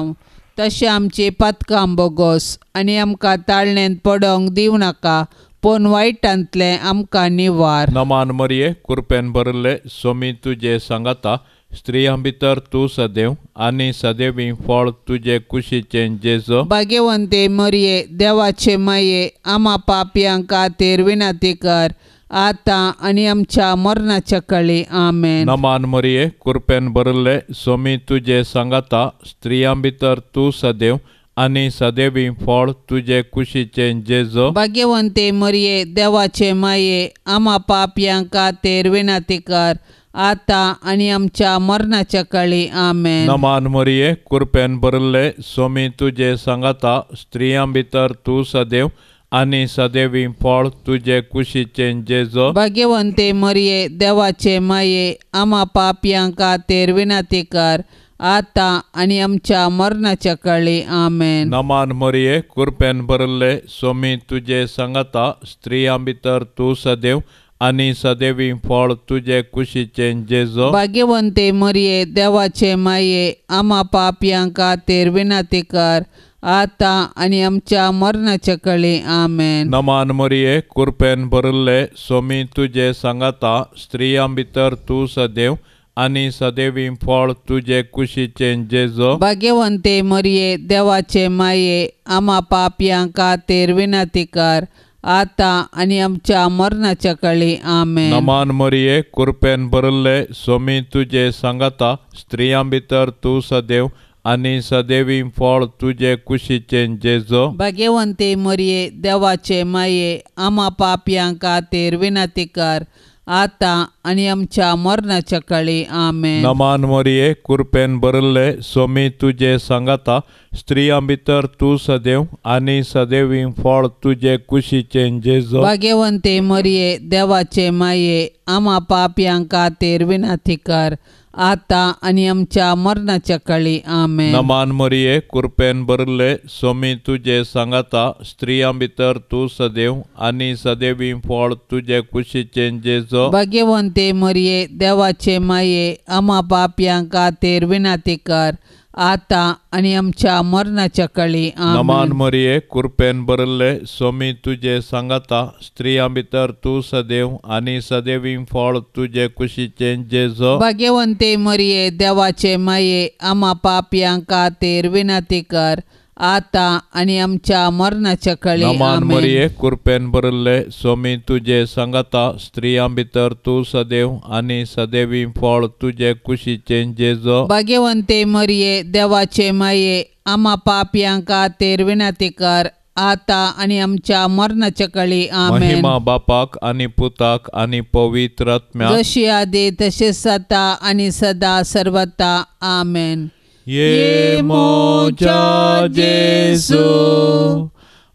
तशें आमची पातकां बोगोस आनी आमकां ताळणेंत पडोंक दिवं नाका पूण वायटांतलें आमकां निवार. नमान मरये कुरपेन भरिल्ले सोमी तुजे सांगाता, स्त्रियां भितर तूं सदैव आनी सदैवी फळ तुजे कुशीचें जेजू. भाग्यवंते मरये देवाचे माये आमा पापयां खातीर विनंती कर आतां आनी आमच्या मरणाच्या काळी. आमेन. नमान मरये कुरपेन भरिल्ले सोमी तुजे सांगाता, स्त्रियां भितर तूं सदैव आनी सदैवी फळ तुजे कुशीचें जेजू. भाग्यवंते मरये देवाचे माये आमा पापयां खातीर विनंती कर आतां आनी आमच्या मरणाच्या काळी. आमेन. नमान मरये कुरपेन भरिल्ले सोमी तुजे सांगाता, स्त्रियां भितर तूं सदैव आनी सदैवी फळ तुजे कुशीचें जेजू. भाग्यवंते मरये देवाचे माये आमा पापयां खातीर विनंती कर आतां आनी आमच्या मरणाच्या काळी. आमेन. नमान मरये कुरपेन भरिल्ले सोमी तुजे सांगाता, स्त्रियां भितर तूं सदैव आनी सदैवी फळ तुजे कुशीचें जेजू. भाग्यवंते मरये देवाचे माये आमा पापयां खातीर विनंती कर आतां आनी आमच्या मरणाच्या काळी. आमेन. नमान मरये कुरपेन भरिल्ले सोमी तुजे सांगाता, स्त्रियां भितर तूं सदैव आनी सदैवी फळ तुजे कुशीचें जेजू. भाग्यवंते मरये देवाचे माये आमा पापयां खातीर विनंती कर आतां आनी आमच्या मरणाच्या काळी. आमेन. नमान मरये कुरपेन भरिल्ले सोमी तुजे सांगाता, स्त्रियां भितर तूं सदैव आनी सदैवी फळ तुजे कुशीचें जेजू. भाग्यवंते मरये देवाचे माये आमा पापयां खातीर विनंती कर आतां आनी आमच्या मरणाच्या काळी. आमेन. नमान मरये कुरपेन भरिल्ले सोमी तुजे सांगाता, स्त्रियां भितर तूं सदैव आनी सदैवी फळ तुजे कुशीचें जेजू. भाग्यवंते मरये देवाचे माये आमा पापयां खातीर विनंती कर आतां आनी आमच्या मरणाच्या काळी. आमेन. नमान मरये कुरपेन भरिल्ले सोमी तुजे सांगाता, स्त्रियां भितर तूं सदैव आनी सदैवी फळ तुजे कुशीचें जेजू. भाग्यवंते मरये देवाचे माये आमा पापयां खातीर विनंती कर आतां आनी आमच्या मरणाच्या काळी. आमेन. नमान मरये कुरपेन भरिल्ले सोमी तुजे सांगाता, स्त्रियां भितर तूं सदैव आनी सदैवी फळ तुजे कुशीचें जेजू. भाग्यवंते मरये देवाचे माये आमा पापयां खातीर विनंती कर आतां आनी आमच्या मरणाच्या काळी. नमान मरये कुरपेन भरिल्ले सोमी तुजे सांगाता, स्त्रियां भितर तूं सदैव आनी सदैवी फळ तुजे कुशीचें जेजू. भाग्यवंते मरये देवाचे माये आमा पापयां खातीर विनंती कर आतां आनी आमच्या मरणाच्या काळी. आमेन. महिमा बापाक आनी पुताक आनी पवित्र आत्म्याक, जशी आदी तशें आतां आनी सदा सर्वता. आमेन. ये मोजा जेजू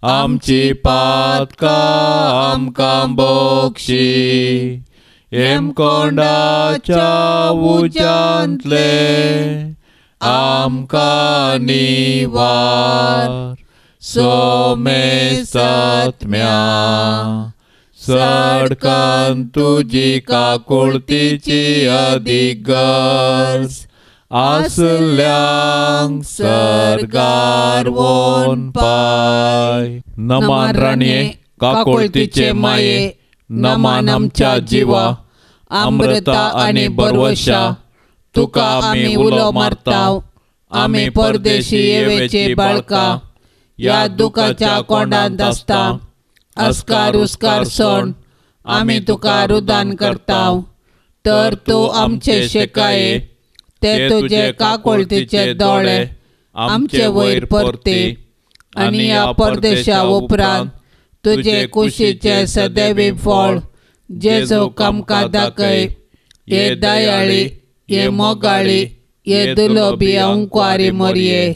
आमची पातकां आमकां बक्षी, हेमकोंडाच्या उज्यांतले आमकां निवार. सोमेस्तात्म्या सडकन तुजी काकुळतीची अदीक गरज आसल्यांक सर्गार वोन पाय. नमान राणये काकुळतीचे माये, नमान आमच्या जिवा, अमृता आनी बरवशा, तुका आमी उलो मारता. आमी परदेशी येवेची बाळका, ह्या दुखाच्या कोंडांत आसता. अस्कार उस्कार सोण आमी तुका रुदान करता. तर तूं आमचे शेकाये ते तुजे काकोळतीचे दोळे आमचे वयर परते आनी ह्या परदेशा उपरांत तुजे कुशीचे सदैवी फळ जेजू आमकां दाखय. हे दयाळी, हे मोगाळी, हे दुलोबी अंकुवारी मोरये,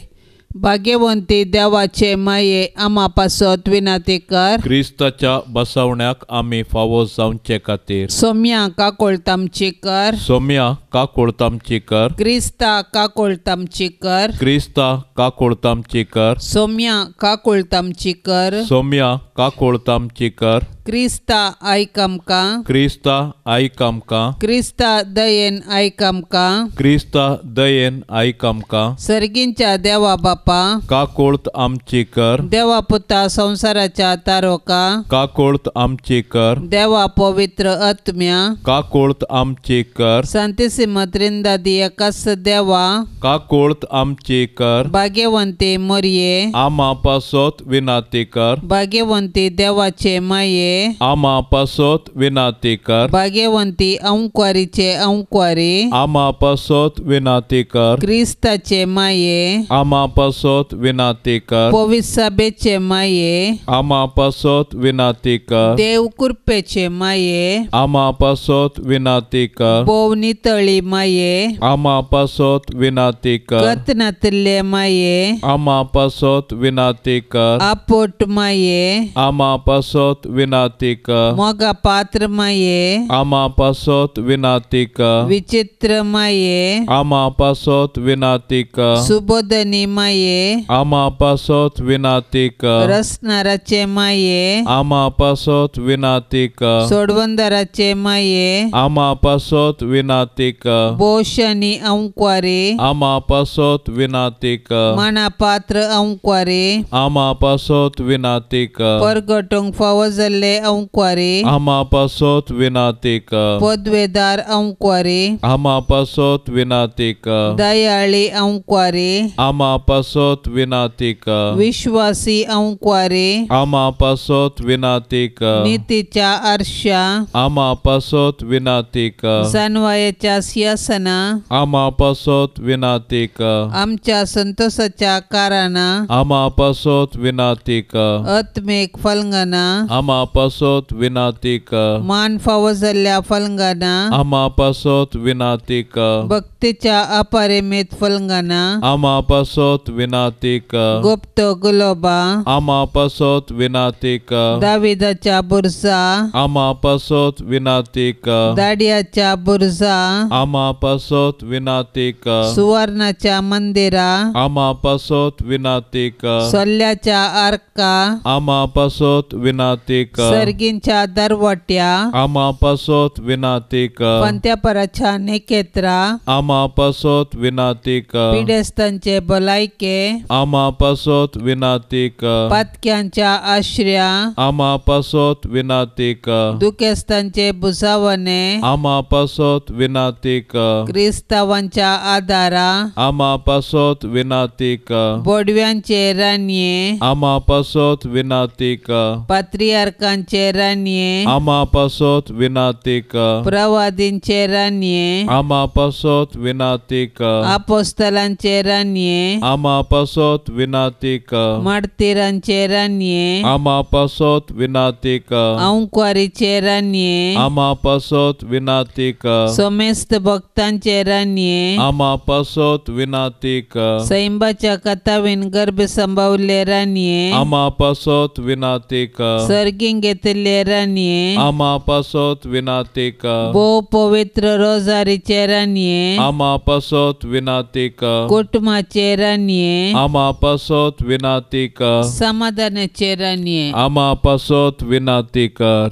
भाग्यवंती देवाचे माये आमा पासत विनंती कर. क्रिस्ताच्या बसवण्याक आमी फावो जावचे खातीर सोम्या काकोळतामची कर. सोम्या काकोळतामची कर. क्रिस्ता काकोळतामची कर. क्रिस्ता काकोळतामची कर. सोम्या काकोळतामची कर. सोम्या काकोळतामची कर. क्रिस्ता आयक आमकां. क्रिस्ता आयक आमकां. क्रिस्ता दयेन आयक आमकां. क्रिस्ता दयेन आयक आमकां. सर्गींच्या देवा बापा काकोळत आमची कर. देवा पुता संवसाराच्या तारोका काकोळत आमची कर. देवा पवित्र आत्म्या काकोळत आमची कर. सांतिसिम त्रिंदादी एकाच देवा काकोळत आमची कर. भाग्यवंती मोरये आमा पासत विनंती कर. भाग्यवंती देवाचे माये आमा पासत विनंती कर. भाग्यवंती अंकुवारीचे अंकुवारी आमा पासत विनंती कर. क्रिस्ताचे माये आमा पासत विनंती कर. पवित्र माये आमा पासत विनंती कर. देव कृपेचे माये आमा पासत विनंती कर. भोव नितळी माये आमा पासत विनंती कर. कतनातले माये आमा पासत विनंती कर. आपोट माये आमा पासत विनंती कर. मोगा पात्र माये आमा पासत विनंती कर. विचित्र माये आमा पासत विनंती कर. सुबोधनी माये आमा पासत विनंती कर. रसनाराचे माये आमा पासत विनंती कर. सोडवंदराचे माये आमा पासत विनंती कर. बोशनी अंकुवारी आमा पासत विनंती कर. माना पात्र अंकुवारी आमा पासत विनंती कर. परगटूंक फावो जाल्ले अंकुवारी आमा पासत विनंती कर. पदवेदार अंकुवारी आमा पासत विनंती कर. दयाळी अंकुवारी आमा पासत विनंती कर. विश्वासी अंकुवारी आमा पासत विनंती कर. नितीच्या आरशा आमा पासत विनंती कर. जानवायेच्या सिंहासना आमा पासत विनंती कर. आमच्या संतोषाच्या कारणां आमा पासत विनंती कर. आत्मीक फलंगना आमा पासत विनंती कर. मान फावो जाल्ल्या फलंगना आमा पासत विनंती कर. भक्तीच्या अपरिमित फलंगना आमा पासत विनंती कर. गुप्त गुलोबा आमा पासत विनंती कर. दाविदाच्या बुरजा आमा पासत विनंती कर. दाडियाच्या बुरजा आमा पासत विनंती कर. सुवर्णाच्या मंदिरा आमा पासत विनंती कर. सोल्ल्याच्या आर्का आमा पासत विनंती कर. सर्गींच्या दरवट्या आमा पासत विनंती कर. पंत्यापराच्या नेकेत्रा आमा पासत विनंती कर. पिडेस्तांचे भलायके आमा पासत विनंती कर. पातक्यांच्या आश्र्या आमा पासत विनंती कर. दुखेस्तांचे भुजावणे आमा पासत विनंती कर. क्रिस्तावांच्या आदारा आमा पासत विनंती कर. बोडव्यांचे रानये आमा पासत विनंती कर. पात्रियार्कांचे रानये आमा पासत विनंती कर. प्रवादींचे रानये आमा पासत विनंती कर. आपोस्तलांचे रानये आमा पासत विनंती कर. मार्तीरांचे रानये आमा पासत विनंती कर. अंकुवारीचे रानये आमा पासत विनंती कर. समेस्त भक्तांचे रानये आमा पासत विनंती कर. सैंबाच्या कथावीन गर्भ संभावले रानये आमा पासत विनंती कर. सर्गीं घेतिल्ले रानये आमा पासत विनंती कर. भोव पवित्र रोजारीचे रानये आमा पासत विनंती कर. कुटुंबाचे रानये आमा पासत विनंती कर. समाधानाचे रानये आमा पासत विनंती कर.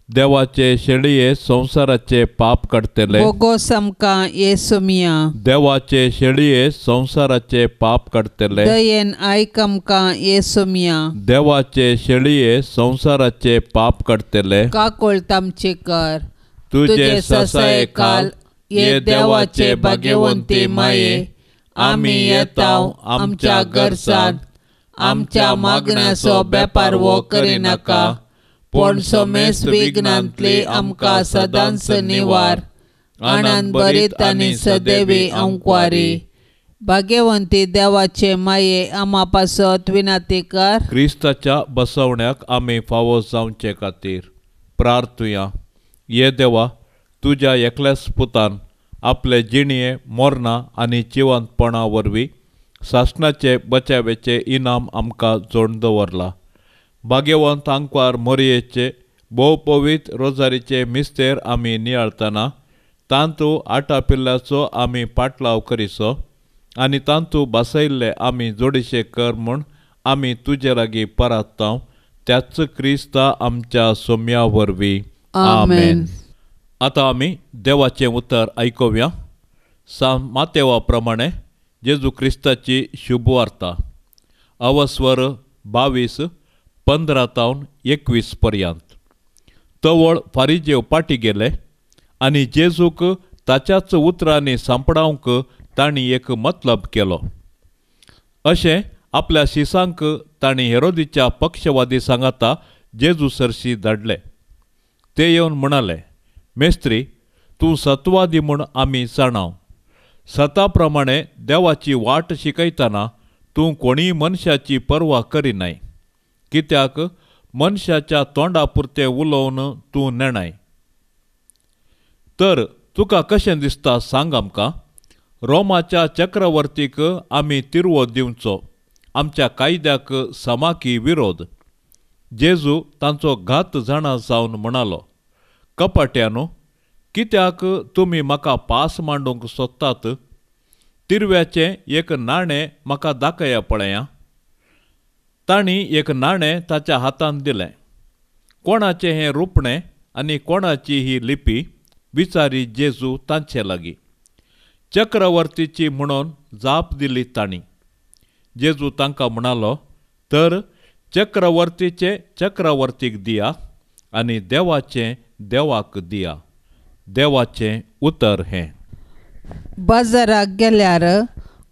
देवाचे शेळये संवसाराचे पाप काडटले. बोगोस आमकां येसुमिया. देवाचे शेळये संवसाराचे पाप काडटले. दयेन आयक आमकां येसुमिया. देवाचे शेळये संवसाराचे पाप काडटले. काकोळत आमची कर. तुजे ससायेखाल ये देवाचे भाग्यवंती माये आमी येता आमच्या गरजांत आमच्या मागण्याचो बेपारवो करिनाका पूण समेस्त विघ्नांतली आमकां सदांच निवार. आनंद भरीत आनी सदैवी आंकवारी. भाग्यवंती देवाचे माये आमा पासत विनंती कर. क्रिस्ताच्या बसवण्याक आमी फावो जावचे खातीर प्रार्थुया. ये देवा, तुज्या एकल्याच पुतान आपले जिणये मोरना आनी जिवंतपणा वरवीं सासणाचे बचावेचे इनाम आमकां जोडून दवरला. भाग्यवंत आंकवार मोरयेचे भोव पवित्र रोजारीचे मिस्तेर आमी नियाळतना तांतू आटापिल्ल्याचो आमी पाटलाव करिसो आनी तांतू बसयल्ले आमी जोडीशे कर म्हूण आमी तुजे लागीं परात्तांव त्याच क्रिस्ता आमच्या सोम्या वरवीं. आमेन. आतां आमी देवाचें उतर आयकुया. सा मातेवा प्रमाणे जेजू क्रिस्ताची शुभवार्ता अवस्वर 22:15 21 पर्यंत. तवळ फारिजेव पाटी गेले आनी जेजूक ताच्याच उतरांनी सांपडावंक तांणी एक मतलब केलो. अशें आपल्या शिसांक तांणी हेरोदीच्या पक्षवादी सांगाता जेजू सरशी धाडले. ते येवन म्हणाले, मेस्त्री, तूं सत्वादी म्हूण आमी जाणाव. सता प्रमाणे देवाची वाट शिकयतना तूं कोणीय मनशाची पर्वा करिनाय, कित्याक मनशाच्या तोंडा पुरतें उलोवन तूं नेणाय. तर तुका कशें दिसता सांग आमकां. रोमाच्या चक्रवर्तीक आमी तिरवो दिवचो, आमच्या कायद्याक समाकी विरोध. जेजू तांचो घात जाणा जावन म्हणालो, कपाट्यानो, कित्याक तुमी म्हाका पास मांडूंक सोदतात? तिरव्याचें एक नाणें म्हाका दाखया पळया. तांणी एक नाणें ताच्या हातांत दिलें. कोणाचें हें रुपणें आनी कोणाची ही लिपी? विचारी जेजू तांचे लागीं. चक्रवर्तीची म्हणून जाप दिली तांणी. जेजू तांकां म्हणालो, तर चक्रवर्तीचें चक्रवर्तीक दिया आनी देवाचें देवाक दिया. देवाचें उतर हें. बाजाराक गेल्यार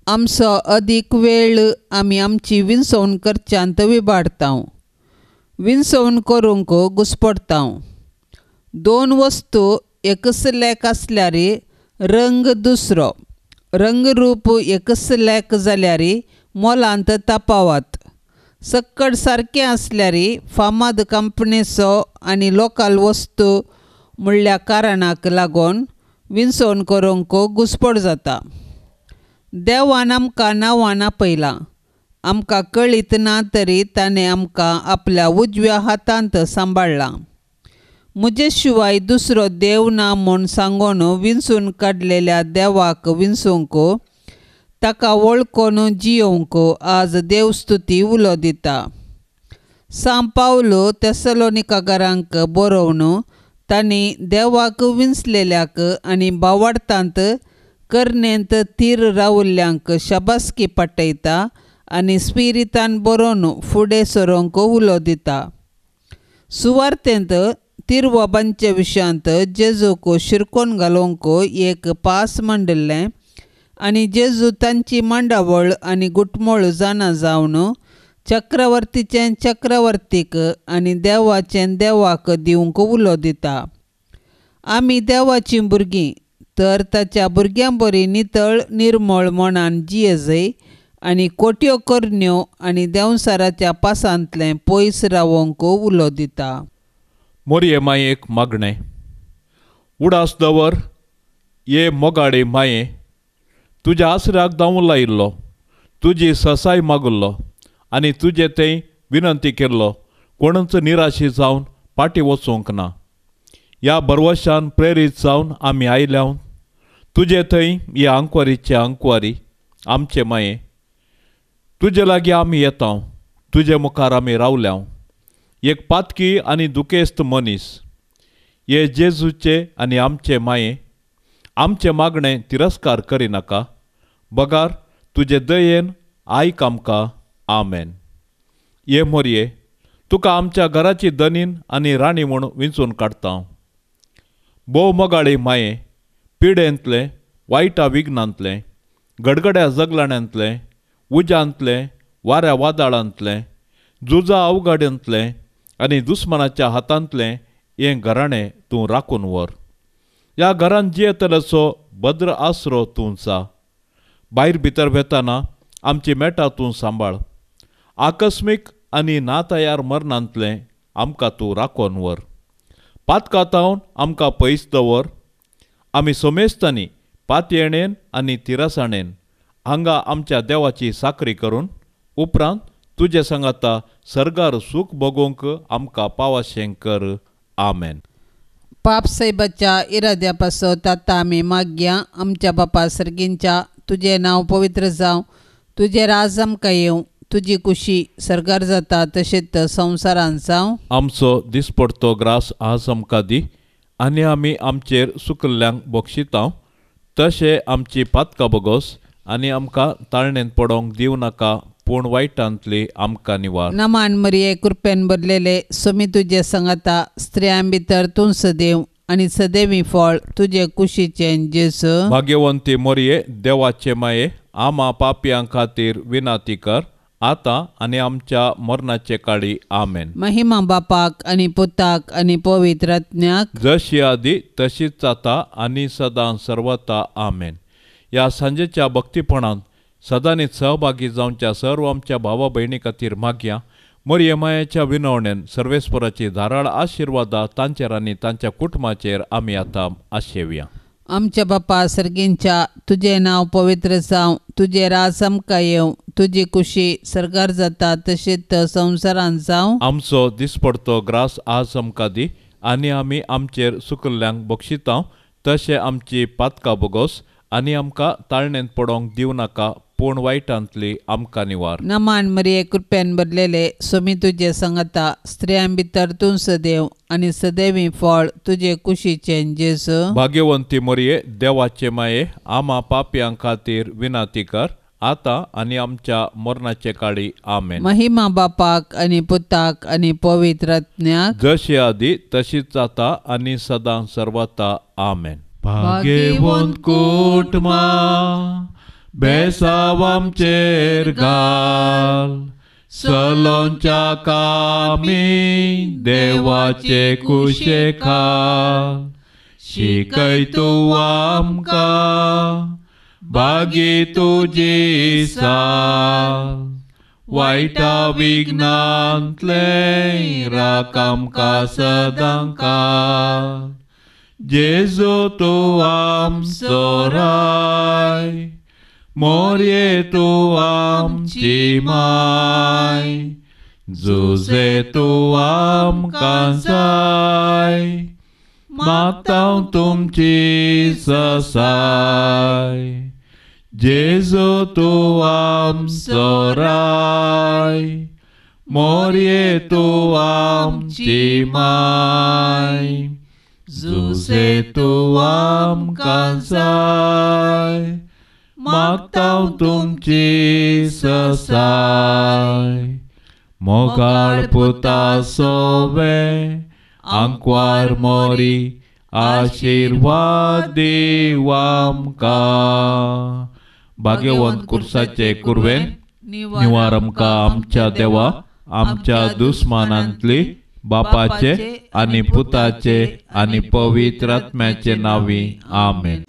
आमचो अदीक वेळ आमी आमची विंचवण करच्यांत विबाडता, विंचवण करूंक घुस्पडटा. दोन वस्तू एकच लेख आसल्यार रंग दुसरो, रंगरूप एकच लेख जाल्यार मोलांत तफावत. सक्कड सारकें आसल्यार फामाद कंपनीचो आनी लोकल वस्तू म्हणल्या कारणाक लागून विंचवण करूंक घुस्पड जाता. देवान आमकां नांवान आपयलां, आमकां कळीत ना तरी ताणें आमकां आपल्या उजव्या हातांत सांबाळ्ळां. म्हजे शिवाय दुसरो देव ना म्हूण सांगून विंचून काडलेल्या देवाक विंचूंक, ताका वळखून जियोवंक आज देवस्तुती उलो दिता. सांव पावलो तेसलोनिकारांक बरोवन तांणी देवाक विंचलेल्याक आनी बावडतांत करणेंत थीर रावल्ल्यांक शाबासकी पाठयता आनी स्पिरितान बरोवन फुडें सरोंक उलो दिता. सुवार्तेंत तिरवाबांच्या विशयांत जेजूक शिरकोन घालूंक एक पास मांडिल्लें आनी जेजू तांची मांडावळ आनी गुटमोळ जाणा जावन चक्रवर्तीचें चक्रवर्तीक आनी देवाचें देवाक दिवंक उलो दिता. आमी देवाचीं भुरगीं तर ताच्या भुरग्यां बरी नितळ निर्मळ मनान जियेजय आनी कोट्यो करण्यो आनी देंवसाराच्या पासांतलें पयस रावोंक उलो दिता. मोरये मायेक मागणें. उडास दवर ये मोगाडे माये, तुज्या आसऱ्याक धांवून लायिल्लो, तुजी ससाय मागुल्लो आनी तुजे थंय विनंती केल्लो कोणूच निराशी जावन फाटीं वचूंक ना. ह्या भरवशान प्रेरीत जावन आमी आयल्या तुजे थंय हे आंकवारीचे आंकवारी आमचे माये, तुजे लागीं आमी येता, तुजे मुखार आमी रावल्या. एक पातकी आनी दुखेस्त मनीस हे जेजूचे आनी आमचे माये, आमचें मागणें तिरस्कार करिनाका, बगार तुजे दयेन आयक आमकां. आमेन. ये मोरये, तुका आमच्या घराची दनीन आनी राणी म्हूण विंचून काडटा. भोव मोगाळी माये, पिडेंतलें, वायटा विघ्नांतलें, गडगड्या जगलाण्यांतलें, उज्यांतलें, वाऱ्या वादळांतलें, झुजा अवघड्यांतलें आनी दुस्मानाच्या हातांतलें हें घराणें तूं राखून व्हर. ह्या घरान जियेतल्याचो भद्र आसरो तूं चा. भायर भितर वेताना आमची मेटां तूं सांबाळ. आकस्मीक आनी नातयार मरणांतलें आमकां तूं राखून व्हर. पातकातावन आमकां पयस दवर. आमी सोमेस्तांनी पातयेणेन आनी तिरसाणेन हांगा आमच्या देवाची साकरी करून उपरांत तुजे सांगाता सर्गार सूख भोगोवंक आमकां पावाशें कर. आमेन. पाप साहेबाच्या इराद्या पासत आतां आमी मागया. आमच्या बापा सर्गींच्या, तुजें नांव पवित्र जावं, तुजें राज आमकां येवं, तुजी कुशी सर्गार जाता तशेंच संवसारांत जावं. आमचो दिसपडतो ग्रास आज आमकां दी आनी आमी आमचेर सुकल्ल्यांक बक्षितांव तशें आमची पातकां बगोस आनी आमकां ताळणेंत पडोवंक दिवं नाका, पूण वायटांतली आमकां निवार. नमान मरिये, कृपेन भरलेले, सोमी तुजे सांगाता, स्त्रियां भितर तूं सदैव आनी सदैवी फळ तुजे कुशीचें जेजू. भाग्यवंती मरिये, देवाचे माये, आमा पापयां खातीर विनाती कर, आतां आनी आमच्या मरणाचे काळी. आमेन. महिमा बापाक आनी पुताक आनी पवित्र आत्म्याक, जशी आदी तशीच आतां आनी सदां सर्वता. आमेन. ह्या सांजेच्या भक्तीपणान सदांनीच सहभागी जावच्या सर्व आमच्या भावा भयणी खातीर मागया. मरिये मायेच्या विनवणेन सर्वेस्पराची धाराळ आशिर्वादा तांचेर आनी तांच्या कुटुंबाचेर आमी आतां आशेवया. आमच्या बापा सर्गींच्या, तुजें नांव पवित्र जावं, तुजें राज आमकां येवं, तुजी कुशी सर्गार जाता तशेंच संवसारांत जावं. आमचो दिसपडतो ग्रास आज आमकां दी आनी आमी आमचेर सुकल्ल्यांक बक्षितांव तशें आमची पातकां बगोस आनी आमकां ताळणेंत पडोवंक दिवं नाका, पूण वायटांतली आमकां निवार. नमान मरिये, कृपेन भरलेले, सोमी तुजे सांगाता, स्त्रियां भितर तूं सदैव आनी सदैवी फळ तुजे कुशीचें जेजू. भाग्यवंती मरिये, देवाचे माये, आमा पापयां खातीर विनाती कर, आतां आनी आमच्या मरणाचे काळी. आमेन. महिमा बापाक आनी पुताक आनी पवित्र आत्म्याक, जशी आदी तशीच आतां आनी सदां सर्वता. आमेन. भाग्यवंत कुटुंबा बेसाव आमचेर घाल, सलोंच्या कामी देवाचे कुशे खाल, शिकय तूं आमकां बागी तुजी साल, वायटा विघ्नांतलें राख आमकां सदां काल. जेजू तूं आमचो राय, मोरये तूं आमची माय, जुजे तूं आमकां जाय, मागता तुमची ससाय. जेजू तूं आमचो राय, मोरये तूं आमची माय, जुजे तूं आमकां जाय, मागता तुमची ससाय. मोगाळ पुता सोवे आंकवार मोरी, आशिर्वाद दीव आमकां. भाग्यवंत कुर्साचे कुर्वेन निवार आमकां आमच्या देवा, आमच्या दुस्मानांतली, बापाचे आनी पुताचे आनी पवित्र आत्म्याचे नांवी. आमेन.